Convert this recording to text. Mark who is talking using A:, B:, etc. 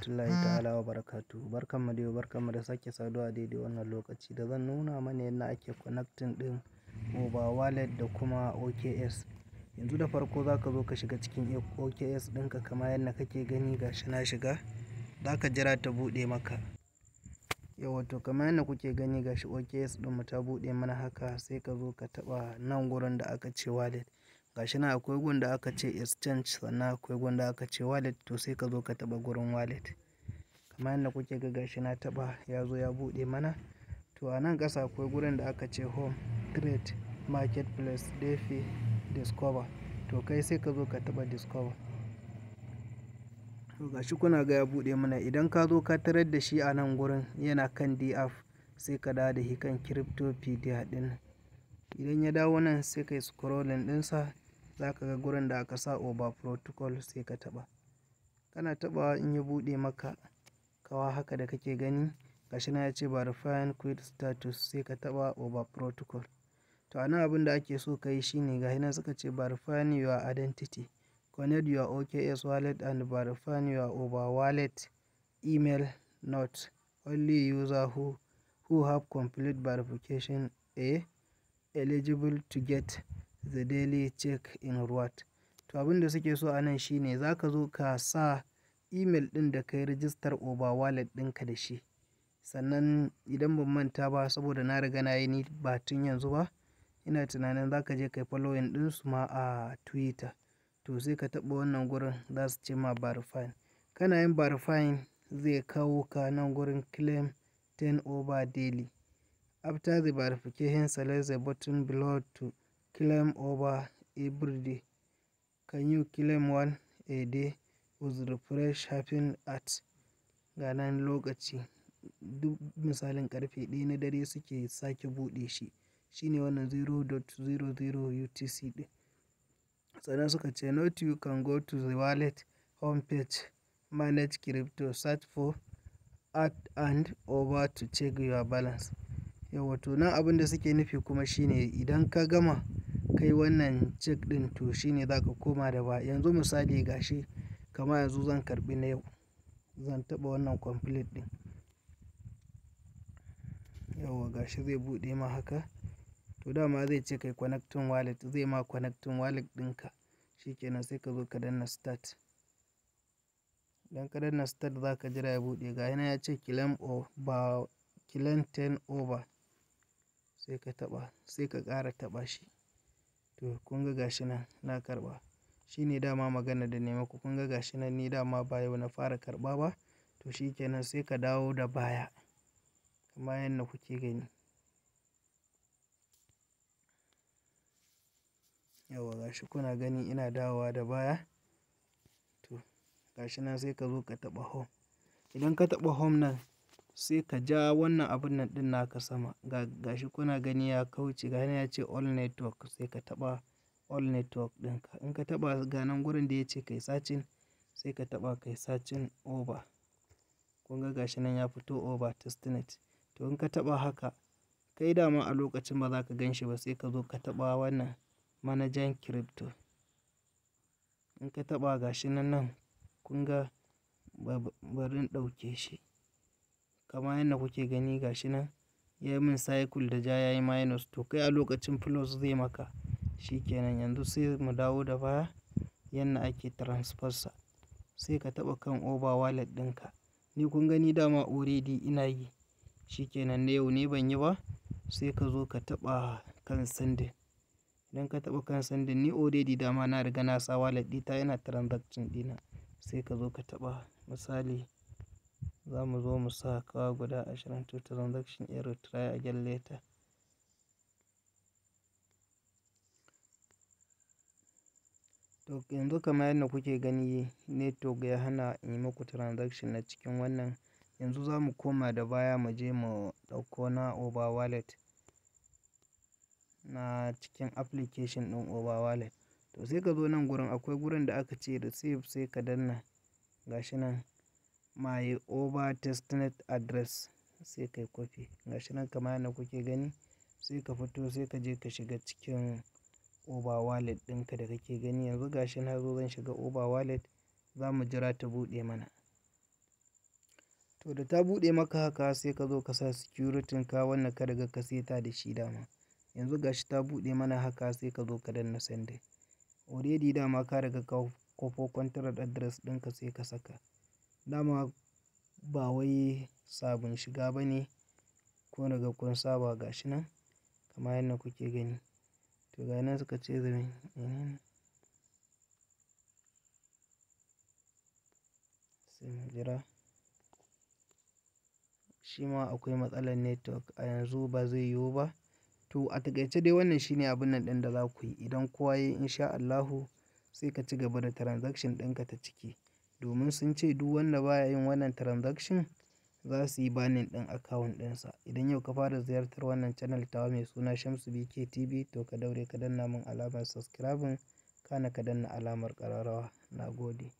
A: Rahmatullahi ta'ala wa barakatuhu. Barkanmu da yau, barkanmu da sake saduwa a daidai wannan lokaci da zan nuna mana yadda ake connecting ɗin Over Wallet da kuma OKX. Yanzu da farko za ka zo ka shiga cikin OKX ɗinka kamar yadda kake gani, gashi na shiga. Za ka jira ta buɗe maka. Yauwa, to kamar yadda kuke gani, gashi OKX ɗinmu ta buɗe mana haka, sai ka zo ka taɓa nan gurin da aka ce wallet. Gashi nan akwai gun da aka ce exchange, sannan akwai gun da aka ce wallet, to sai ka zo ka taɓa gurin wallet. Kamar yadda kuke ga, gashi na taɓa, ya zo ya buɗe mana. To a nan ƙasa akwai gurin da aka ce home, trade, marketplace, DeFi, discover. To kai sai ka zo ka taɓa discover. To gashi kuna ga ya buɗe mana. Idan ka zo ka tarar da shi a nan gurin yana kan DApp, sai ka dawo da shi kan Cryptopedia ɗin. Idan ya dawo nan, sai ka yi scrolling ɗinsa, za ka ga gurin da aka sa Over Protocol, sai ka taɓa. Kana taɓawa, in ya buɗe maka kawa haka da kake gani, gashi nan ya ce verifying quick status, sai ka taɓa Over Protocol. To a nan abin da ake so ka yi shine, gashi nan suka ce verifying your identity. Connect your OKX wallet and verify your Over Wallet email. Note: only user who have complete verification are eligible to get the daily check-in reward. To abin da suke so a nan shine za ka zo ka sa email ɗin da ka yi rijistar Over Wallet ɗinka da shi. Sannan idan ban manta ba, saboda na riga na yi ni ba tun yanzu ba, ina tunanin za ka je ka yi following ɗinsu ma a Twitter. To sai ka taɓa wannan gurin, za su ce ma verifying. Kana yin verifying, zai kawo ka nan gurin claim 10 over daily. After the verification, select the button below to claim over every day. Can you claim one a day with refresh happen at ga nan lokaci, duk misalin karfe 1 na dare suke sake buɗe shi. Shine wannan 0.00 UTC ɗin. Sannan suka ce note, you can go to the wallet homepage, manage crypto, search for add and over to check your balance. Yauwa, to nan abin da suke nufi kuma shine idan ka gama kai wannan check ɗin, to shine za ka koma da baya. Yanzu misali, gashi kama yanzu zan karɓi na yau. Zan taɓa wannan complete ɗin. Yauwa, gashi zai buɗe ma haka. To dama zai ce kai connecting wallet, zai ma connecting wallet ɗinka. Shi kenan, sai ka zo ka danna start. Idan ka danna start, za ka jira ya buɗe. Ga nan ya ce claim over, claim 10 over. Sai ka taɓa, sai ka ƙara taɓa shi. To kun ga gashi nan na karɓa. Shi ne dama magana da na muku. Kun ga gashi nan, ni dama ba yau na fara karɓa ba. To shi kenan, sai ka dawo da baya kamar yadda kuke gani. Yauwa, gashi kuna gani ina dawowa da baya. To gashi nan, sai ka zo ka taɓa home. Idan ka taɓa home nan, sai ka ja wannan abun nan ɗin naka sama. Ga gashi kuna gani ya kauce, ga nan ya ce all network, sai ka taɓa all network ɗinka. In ka taɓa, ga nan gurin da ya ce kai searching, sai ka taɓa kai searching over. Kun ga gashi nan ya fito, over testnet. To in ka taɓa haka, kai dama a lokacin ba za ka gan shi ba, sai ka zo ka taɓa wannan manajan crypto. In ka taɓa, gashi nan nan, kun ga, bari in ɗauke shi. Kamar yadda kuke gani, gashi nan ya yi min circle da ja, ya yi minus, to kai a lokacin plus zai maka. Shi kenan, yanzu sai mu dawo da baya yadda ake transfer sa. Sai ka taɓa kan Over Wallet ɗinka. Ni kun gani dama already ina yi. Shi kenan, na yau ne ban yi ba. Sai ka zo ka taɓa kan sending. Idan ka taɓa kan sending, ni already dama na riga na sa wallet ɗita yana transaction ɗina. Sai ka zo ka taɓa, misali za mu zo mu sa kawa guda 20, to transaction error, try again later. To yanzu kamar yadda kuke gani, network ya hana in yi muku transaction na cikin wannan. Yanzu za mu koma da baya mu je mu ɗauko na Over Wallet, na cikin application ɗin Over Wallet. To sai ka zo nan gurin, akwai gurin da aka ce receive, sai ka danna. Gashi nan my over testnet address, sai kai copy. Gashi nan kamar yadda kuke gani, sai ka fito, sai ka je ka shiga cikin Over Wallet ɗinka da kake gani. Yanzu gashi na zo zan shiga Over Wallet, za mu jira ta buɗe mana. To da ta buɗe maka haka, sai ka zo ka sa security ka wanda ka riga ka seta da shi dama. Yanzu gashi ta buɗe mana haka, sai ka zo ka danna sending. Already dama ka riga ka kwafo contract address ɗinka, sai ka saka. Dama ba wai sabon shiga ba ne, kun riga kun saba. Gashi nan kamar yadda kuke gani. To ga nan suka ce zai menene? Sai mu jira. Shi ma akwai matsalar network a yanzu, ba zai yiwu ba. To a taƙaice dai wannan shine abun nan ɗin da za ku yi. Idan kowa ya yi, in sha Allahu sai ka ci gaba da transaction ɗinka ta ciki. Domin sun ce duk wanda baya yin wannan transaction, za su yi banning ɗin account ɗinsa. Idan yau ka fara ziyartar wannan channel tawa mai suna Shamsu BK TV, to ka daure ka danna mun alamar subscribing, kana ka danna alamar ƙararrawa. Na gode.